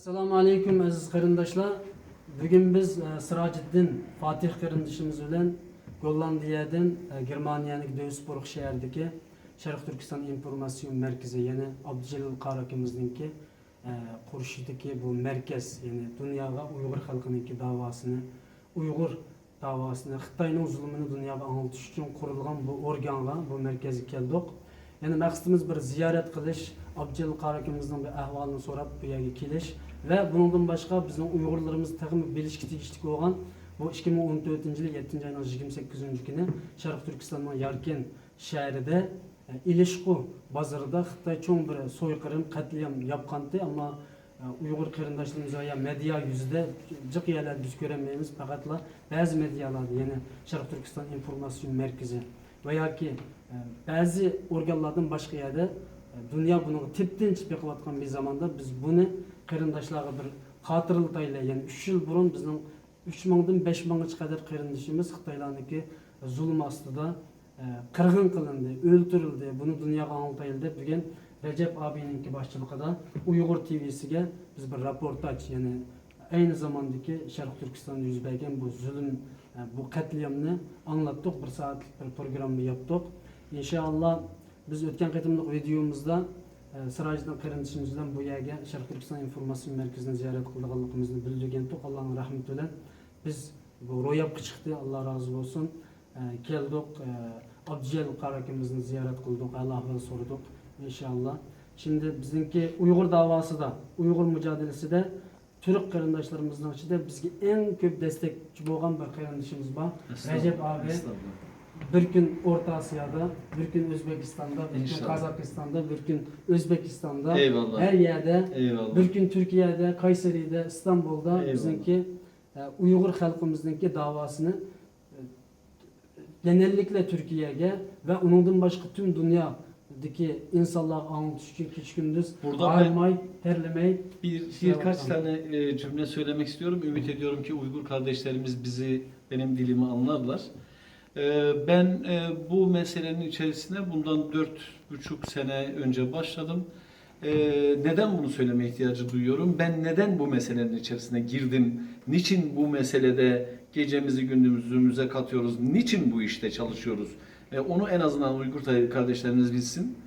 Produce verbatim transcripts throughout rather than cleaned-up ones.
ئەسسالامۇ ئەلەيكۇم، ئەزىز قېرىنداشلار. بۈگۈن بىز، ئە، سىراجىددىن فاتىھ قېرىندىشىمىز بىلەن گوللاندىيەدىن، ئە، گېرمانىيەنىڭ دۇيسبۇرگ شەھىرىدىكى شەرقىي تۈركىستان ئىنفورماتسىيون مەركىزى، يەنى ئابدۇجېلىل قارى ئاكىمىزنىڭكى، ئە، قۇرۇشىدىكى بۇ مەركەز، يەنى دۇنياغا ئۇيغۇر خەلقىنىڭكى داۋاسىنى، ئۇيغۇر داۋاسىنى، خىتاينىڭ زۇلۇمىنى دۇنياغا ئاڭلىتىش ئۈچۈن قۇرۇلغان بۇ ئورگانغا، بۇ مەركەزگە كەلدۇق. يەنى مەقسىتىمىز بىر زىيارەت قىلىش، ئابدۇجېلىل قارى ئاكىمىزنىڭ بىر ئەھۋالىنى سوراپ بۇ يەرگە كېلىش ۋە بۇنىڭدىن باشقا بىزنىڭ ئۇيغۇرلىرىمىز تېخىمۇ بىلىشكە تېگىشلىك بولغان بۇ ئىككى مىڭ ئون تۆتىنچى يىلى يەتتىنچى ئاينىڭ يىگىرمە سەككىزىنچى كۈنى شەرقىي تۈركىستاننىڭ ياركەن شەھىرىدە، ئە، ئېلىشقۇ بازىرىدا خىتاي چوڭ بىر سويقىرىم، قەتلىئام ياپقانتى، ئەمما ئۇيغۇر قېرىنداشلىرىمىز ۋە يا مېدىيا يۈزىدە جىق يەرلەردە بىز كۆرەلمەيمىز، پەقەتلا بەزى مېدىيالاردا، يەنى شەرقىي تۈركىستان ئىنفورماتسىيون مەركىزى ۋە ياكى، ئە، بەزى ئورگانلاردىن باشقا يەردە، ئە، دۇنيا بۇنىڭغا تىپتىنچ بېقىۋاتقان بىر زاماندا بىز بۇنى قېرىنداشلارغا بىر خاتىرىلىتايلى، يەنى ئۈچ يىل بۇرۇن بىزنىڭ ئۈچ مىڭدىن بەش مىڭغىچە قەدەر قېرىندىشىمىز خىتايلارنىڭكى زۇلۇم ئاستىدا، ئە، قىرغىن قىلىندى، ئۆلتۈرۈلدى. بۇنى دۇنياغا ئاڭلىتايلى دەپ، بۈگۈن رەجەپ ئابىنىڭكى باشچىلىقىدا ئۇيغۇر تىۋىسىگە بىز بىر راپورتاژ، يەنى ئەينى زاماندىكى شەرقىي تۈركىستاندا يۈز بەرگەن بۇ زۇلۇم، ئە، بۇ قەتلىئامنى ئاڭلاتتۇق، بىر سائەتلىك بىر پروگرامما ياپتۇق. ئىنشائاللا، بىز ئۆتكەن قېتىملىق ۋىدېيومىزدا، ئە، سىراجىدىن قېرىندىشىمىز بىلەن بۇ يەرگە شەرقىي تۈركىستان ئىنفورماتسىيە مەركىزىنى زىيارەت قىلىدىغانلىقىمىزنى بىلدۈرگەنتۇق. ئاللانىڭ رەھمىتى بىلەن بىز بۇ روياپقا چىقتى، ئاللا رازى بولسۇن. ئە، كەلدۇق، ئە، ئابدۇجەلىل قارى ئاكىمىزنى زىيارەت قىلدۇق، ھال-ئەھۋال سورىدۇق، ئىنشائاللا. شىمدى بىزنىڭكى ئۇيغۇر داۋاسىدا، ئۇيغۇر مۇجادىلىسىدە تۈرك قېرىنداشلىرىمىزنىڭ ئىچىدە بىزگە ئەڭ كۆپ دەستەكچى بولغان بىر قېرىندىشىمىز بار، ئەستەغپۇرۇللا، رەجەپ ئابى. ئەستەغپۇرۇللا. بىر كۈن ئورتا ئاسىيادا، بىر كۈن ئۆزبېكىستاندا، بىر كۈن ئىنشاللا. قازاقىستاندا، بىر كۈن ئۆزبېكىستاندا، ئەيۋاللا. ھەر يەردە، ئەيۋاللا. بىر كۈن تۈركىيەدە، قەيسەرىدە، ئىستانبۇلدا ئەيۋاللا. بىزنىڭكى، ئە، ئۇيغۇر خەلقىمىزنىڭكى داۋاسىنى، ئە، گېنەللىكلە تۈركىيەگە ۋە ئۇنىڭدىن باشقا پۈتۈن دۇنيادىكى ئىنسانلارغا ئاڭلىتىش ئۈچۈن كېچە-كۈندۈز ئايىماي، تەرلىمەي ئىشلەۋاتقان. Burada ben bir, birkaç tane, e, cümle söylemek istiyorum. Ümit ediyorum ki Uygur kardeşlerimiz bizi, benim dilimi anlarlar. E, ben, e, bu meselenin içerisine bundan dört buçuk sene önce başladım. E, neden bunu söyleme ihtiyacı duyuyorum? Ben neden bu meselenin içerisine girdim? Niçin bu meselede gecemizi gündüzümüze katıyoruz? Niçin bu işte çalışıyoruz? E, onu en azından Uygur ta-, kardeşlerimiz bilsin.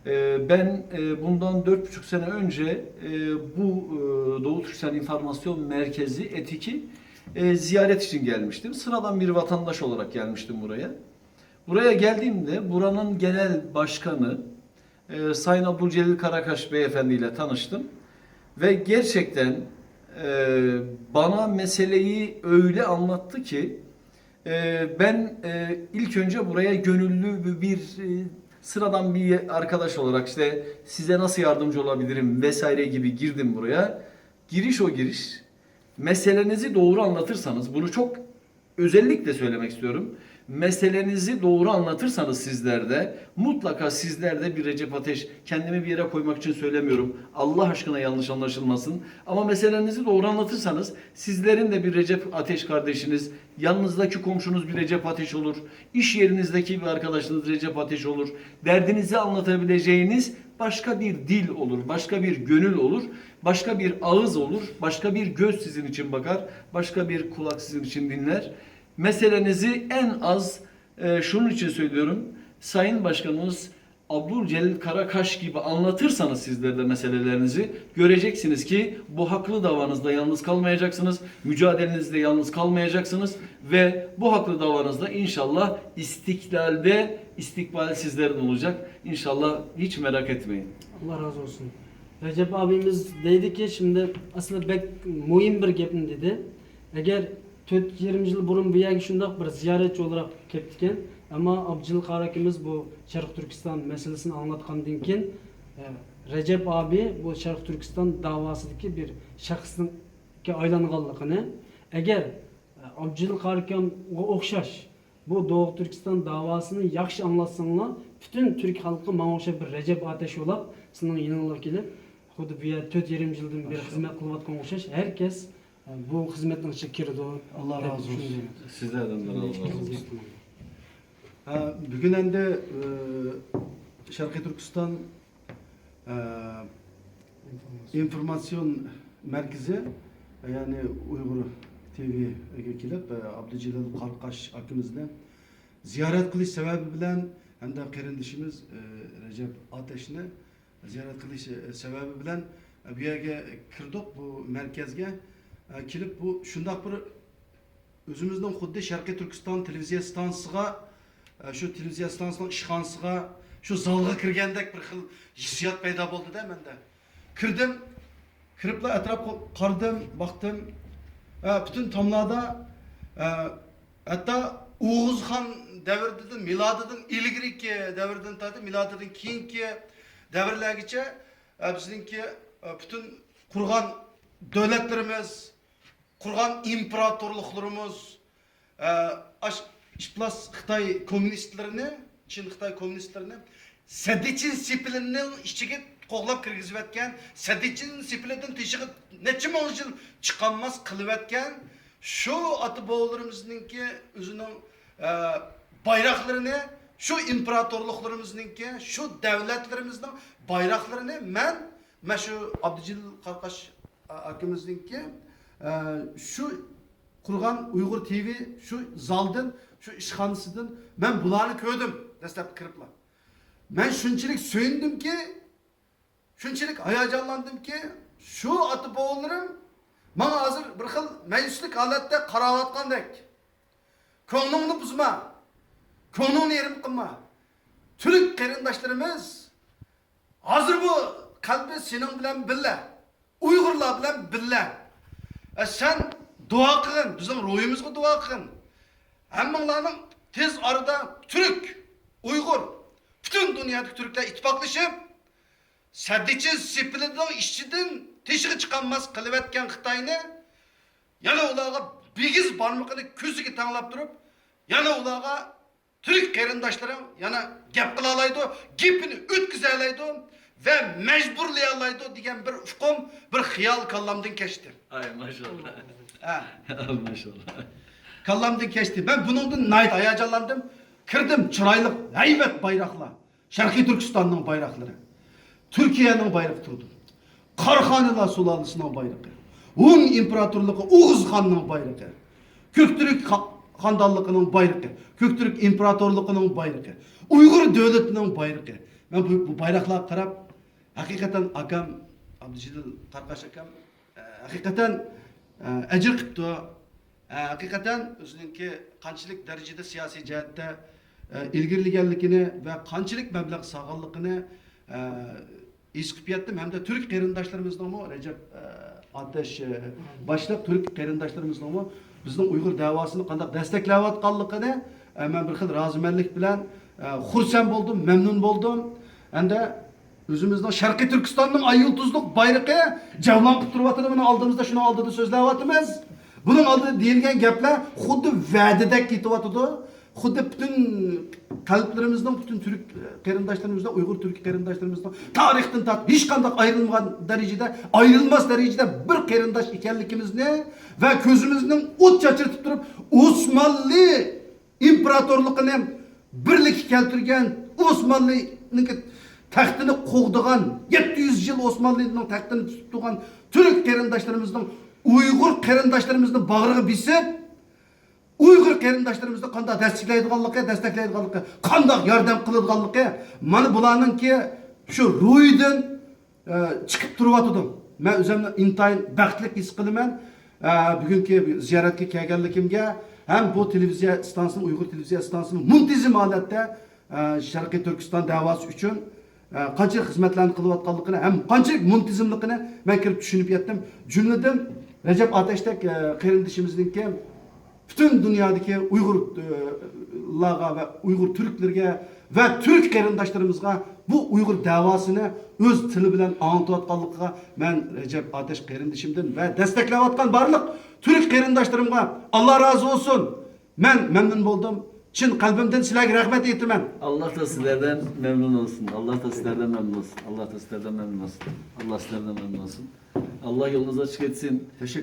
E, ben, e, bundan dört buçuk sene önce, e, bu, e, Doğu Türkistan İnformasyon Merkezi, ETİK'i, e, ziyaret için gelmiştim. Sıradan bir vatandaş olarak gelmiştim buraya. Buraya geldiğimde buranın genel başkanı, e, Sayın Abdülcelil Karakaş beyefendiyle tanıştım. Ve gerçekten, e, bana meseleyi öyle anlattı ki, e, ben, e, ilk önce buraya gönüllü bir, bir, e, sıradan bir arkadaş olarak işte size nasıl yardımcı olabilirim vesaire gibi girdim buraya. Giriş o giriş. Meselenizi doğru anlatırsanız, bunu çok özellikle söylemek istiyorum. Meselenizi doğru anlatırsanız sizler de, mutlaka sizler de bir Recep Ateş, kendimi bir yere koymak için söylemiyorum. Allah aşkına yanlış anlaşılmasın. Ama meselenizi doğru anlatırsanız sizlerin de bir Recep Ateş kardeşiniz, yanınızdaki komşunuz bir Recep Ateş olur, iş yerinizdeki bir arkadaşınız Recep Ateş olur. Derdinizi anlatabileceğiniz başka bir dil olur, başka bir gönül olur, başka bir ağız olur, başka bir göz sizin için bakar, başka bir kulak sizin için dinler. Meselenizi en az, e, şunun için söylüyorum, Sayın Başkanımız Abdülcelil Karakaş gibi anlatırsanız sizler de meselelerinizi, göreceksiniz ki bu haklı davanızda yalnız kalmayacaksınız, mücadelenizde yalnız kalmayacaksınız ve bu haklı davanızda inşallah istiklalde istikbal sizlerin olacak. İnşallah hiç merak etmeyin. ئاللا رازى بولسۇن. رەجەپ ئابىمىز دەيدىكى، شىمدى ئەسلى بەك مۇھىم بىر گەپنى دېدى. ئەگەر تۆت يېرىم يىل بۇرۇن بۇ يەرگە شۇنداق بىر زىيارەتچى ئولىراق كەپتىكەن، ئەمما ئابدۇجېلىل قارى ئاكىمىز بۇ شەرقىي تۈركىستان مەسىلىسىنى ئاڭلاتقاندىن كېيىن، ئە، رەجەپ ئابى بۇ شەرقىي تۈركىستان داۋاسىدىكى بىر شەخسكە ئايلانغانلىقىنى، ئەگەر، ئە، ئابدۇجېلىل قارى ئاكامغا ئوخشاش بۇ دوغۇ تۈركىستان داۋاسىنى ياخشى ئاڭلاتساڭلار، پۈتۈن تۈرك خەلقى ماڭا ئوخشاپ بىر رەجەپ ئاتەش بولاپ سېنىڭ يېنىڭلارغا كېلىپ، خۇددى بۇ يەردە تۆت يېرىم يىلدىن بېرى خىزمەت قىلىۋاتقانغا ئوخشاش، ھەر كەس بۇ خىزمەتنىڭ ئىچىگە كىرىدۇ، ئاللا دەپ رازى بولسۇن. شۇنداق. سىزلەردىن دە رازى بولسۇن. ھە، بۈگۈن ئەمدى، ئى، شەرقىي تۈركىستان، ئى، ئىنفورماتسىيون مەركىزى، يەنى ئۇيغۇر تىۋىگە كېلىپ، ئابدۇجېلىل قاراقاش ئاكىمىزنى زىيارەت قىلىش سەۋەبى بىلەن ھەمدە قېرىندىشىمىز، رەجەپ ئاتەشنى زىيارەت قىلىش سەۋەبى بىلەن بۇ يەرگە كىردۇق، بۇ مەركەزگە كېلىپ، بۇ شۇنداق بىر ئۆزىمىزنىڭ خۇددى شەرقىي تۈركىستان تېلېۋىزىيە ئىستانسىسىغا، ئە، شۇ تېلېۋىزىيە ئىستانسىسىنىڭ ئىشخانىسىغا، شۇ زالغا كىرگەندەك بىر خىل ھېسسىيات پەيدا بولدىدە مەندە. كىردىم، كىرىپلا ئەتراپقا قارىدىم، باقتىم. ئە، پۈتۈن تاملاردا، ئە، ھەتتا ئوغۇزخان دەۋرىدىن، مىلادىدىن ئىلگىرىكى دەۋردىن تارتىپ، مىلادىدىن كېيىنكى دەۋرلەرگىچە، ئە، بىزنىڭكى، ئە، پۈتۈن قۇرغان دۆلەتلىرىمىز، قۇرغان ئىمپېراتورلۇقلىرىمىز، ئە، ئاش-، ئىپلاس خىتاي كوممۇنىستلىرىنى، چىن خىتاي كوممۇنىستلىرىنى سەددىچىن سېپىلىنىڭ ئىچىگە قوغلاپ كىرگۈزۈۋەتكەن، سەددىچىن سېپىلىدىن تېشىغا نەچچە مىڭ يىل چىقالماس قىلىۋەتكەن شۇ ئاتا-بوۋىلىرىمىزنىڭكى ئۆزىنىڭ، ئە، بايراقلىرىنى، شۇ ئىمپېراتورلۇقلىرىمىزنىڭكى، شۇ دەۋلەتلىرىمىزنىڭ بايراقلىرىنى مەن، مەن شۇ ئابدۇجېلىل قاراقاش ئاكىمىزنىڭكى، ئە، شۇ قۇرغان ئۇيغۇر تىۋى شۇ زالدىن، شۇ ئىشخانىسىدىن مەن بۇلارنى كۆردۈم دەسلەپتە كىرىپلا. مەن شۇنچىلىك سۆيۈندۈمكى، شۇنچىلىك ھاياجانلاندىمكى، شۇ ئاتا-بوۋىلىرىم ماڭا ھازىر بىر خىل مەيۈسلۈك ھالەتتە قاراۋاتقاندەك. كۆڭلۈڭنى بۇزما، كۆڭلۈڭنى يېرىم قىلما. تۈرك قېرىنداشلىرىمىز ھازىر بۇ قەلبى سېنىڭ بىلەن بىللە، ئۇيغۇرلار بىلەن بىللە. ئە، سەن دۇئا قىلغىن، بىزنىڭ روھىمىزغا دۇئا قىلغىن. ھەممىڭلارنىڭ تېز ئارىدا تۈرك، ئۇيغۇر، پۈتۈن دۇنيادىكى تۈركلەر ئىتتىپاقلىشىپ، سەددىچىن سېپىلىنىڭ ئىچىدىن تېشىغا چىقالماس قىلىۋەتكەن خىتاينى يەنە ئۇلارغا بىگىز بارمىقىنى كۆزىگە تەڭلەپ تۇرۇپ، يەنە ئۇلارغا تۈرك قېرىنداشلىرىڭ يەنە گەپ قىلالايدۇ، گېپىنى ئۆتكۈزەلەيدۇ ۋە مەجبۇرلىيالايدۇ دېگەن بىر ئۇقۇم، بىر خىيال كاللامدىن كەچتى. ئاي، ماشاللا. ھە. ماشاللا. كاللامدىن كەچتى. مەن بۇنىڭدىن ناھايىتى ھاياجانلاندىم. كىردىم، چىرايلىق، ھەيۋەت بايراقلار. شەرقىي تۈركىستاننىڭ بايراقلىرى، تۈركىيەنىڭ بايرىقى تۇرىدۇ. قاراخانىيلار سۇلالىسىنىڭ بايرىقى، ھۇن ئىمپېراتورلۇقى، ئوغۇزخاننىڭ بايرىقى، كۆكتۈرك خا-، خاندانلىقىنىڭ بايرىقى، كۆكتۈرك ئىمپېراتورلۇقىنىڭ بايرىقى، ئۇيغۇر دۆلىتىنىڭ بايرىقى. مەن بۇ، بۇ بايراقلارغا قاراپ، ھەقىقەتەن ئاكام، ئابدۇجېلىل قاراقاش ئاكام، ئە، ھەقىقەتەن، ئە، ئەجىر قىپتۇ. ئە، ھەقىقەتەن ئۆزىنىڭكى قانچىلىك دەرىجىدە سىياسىي جەھەتتە، ئە، ئىلگىرىلىگەنلىكىنى ۋە قانچىلىك مەبلەغ سالغانلىقىنى، ئە، ھېس قىلىپ يەتتىم. ھەمدە تۈرك قېرىنداشلىرىمىزنىڭمۇ، رەجەپ، ئە، ئاتەش، ئە، باشلىق تۈرك قېرىنداشلىرىمىزنىڭمۇ بىزنىڭ ئۇيغۇر دەۋاسىنى قانداق دەستەكلەۋاتقانلىقىنى، ئە، مەن بىر خىل رازىمەنلىك بىلەن، ئە، خۇرسەن بولدۇم، مەمنۇن بولدۇم. ھەمدە ئۆزىمىزنىڭ شەرقىي تۈركىستاننىڭ ئاي يۇلتۇزلۇق بايرىقى جەۋلان قىلىپ تۇرۇۋاتىدۇ. مانا ئالدىمىزدا، شۇنىڭ ئالدىدا سۆزلەۋاتىمىز. بۇنىڭ ئالدىدا دېيىلگەن گەپلەر خۇددى ۋەدىدەك كېتىۋاتىدۇ. خۇددى پۈتۈن قەلبلىرىمىزنىڭ، پۈتۈن تۈرك قېرىنداشلىرىمىزنىڭ، ئۇيغۇر تۈرك قېرىنداشلىرىمىزنىڭ تارىختىن تارتىپ ھېچقانداق ئايرىلمىغان دەرىجىدە، ئايرىلماس دەرىجىدە بىر قېرىنداش ئىكەنلىكىمىزنى ۋە كۆزىمىزنىڭ ئوت چاچرىتىپ تۇرۇپ، ئوسمانلى ئىمپېراتورلۇقىنى بىرلىككە كەلتۈرگەن، ئوسمانلىنىڭكى تەختىنى قوغدىغان، يەتتە يۈز يىل ئوسمانلىنىڭ تەختىنى تۇتۇپ تۇرغان تۈرك قېرىنداشلىرىمىزنىڭ ئۇيغۇر قېرىنداشلىرىمىزنى باغرىغا بېسىپ، ئۇيغۇر قېرىنداشلىرىمىزنى قانداق دەستەكلەيدىغانلىقى، دەستەكلەيدىغانلىقى، قانداق ياردەم قىلىدىغانلىقى، مانا بۇلارنىڭكى شۇ روھىدىن ئە، چىقىپ تۇرۇۋاتىدۇ. مەن ئۆزۈمنى ئىنتايىن بەختلىك ھېس قىلىمەن. ئە، بۈگۈنكى زىيارەتكە كەلگەنلىكىمگە ھەم بۇ تېلېۋىزىيە ئىستانسىسىنىڭ، ئۇيغۇر تېلېۋىزىيە ئىستانسىسىنىڭ مۇنتىزىم ھالەتتە، ئە، شەرقىي تۈركىستان دەۋاسى ئۈچۈن، ئە، قانچىلىك خىزمەتلەرنى قىلىۋاتقانلىقىنى ھەم قانچىلىك مۇنتىزىملىقىنى مەن كىرىپ چۈشىنىپ يەتتىم. جۈملىدىن رەجەپ ئاتەشتەك، ئە، قېرىندىشىمىزنىڭكى پۈتۈن دۇنيادىكى ئۇيغۇرلارغا ۋە ئۇيغۇر تۈركلىرىگە ۋە تۈرك قېرىنداشلىرىمىزغا بۇ ئۇيغۇر دەۋاسىنى ئۆز تىلى بىلەن ئاڭلىتىۋاتقانلىقىغا مەن رەجەپ ئاتەش قېرىندىشىمدىن ۋە دەستەكلەۋاتقان بارلىق تۈرك قېرىنداشلىرىمغا ئاللا رازى بولسۇن. مەن مەمنۇن بولدۇم. چىن قەلبىمدىن سىلەرگە رەھمەت ئېيتىمەن. ئاللا تائالا سىلەردىن مەمنۇن بولسۇن. ئاللا تائالا سىلەردىن مەمنۇن بولسۇن. ئاللا تائالا سىلەردىن مەمنۇن بولسۇن. ئاللا سىزلەردىن مەمنۇن بولسۇن. ئاللا يولۇنۇز açık etsin.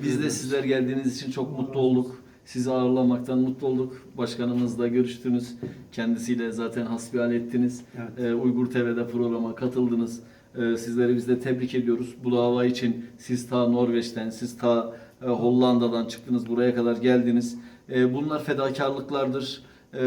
Biz de sizler geldiğiniz için çok mutlu olduk. Sizi ağırlamaktan mutlu olduk. Başkanımızla görüştünüz. Kendisiyle zaten hasbihal ettiniz. Evet. Ee, Uygur T V'de programa katıldınız. E, sizleri biz de tebrik ediyoruz. Bu dava için siz ta Norveç'ten, siz ta e, Hollanda'dan çıktınız, buraya kadar geldiniz. E, bunlar fedakarlıklardır. E,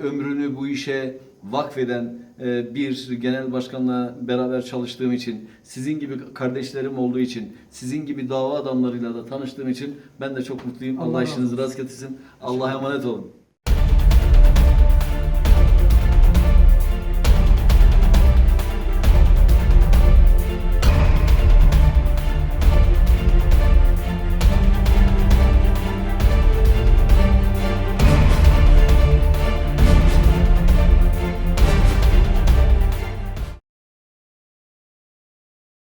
ömrünü bu işe vakfeden e, bir genel başkanla beraber çalıştığım için, sizin gibi kardeşlerim olduğu için, sizin gibi dava adamlarıyla da tanıştığım için ben de çok mutluyum. Allah Allah razı işinizi olsun. Rast getirsin. Allah'a emanet olun.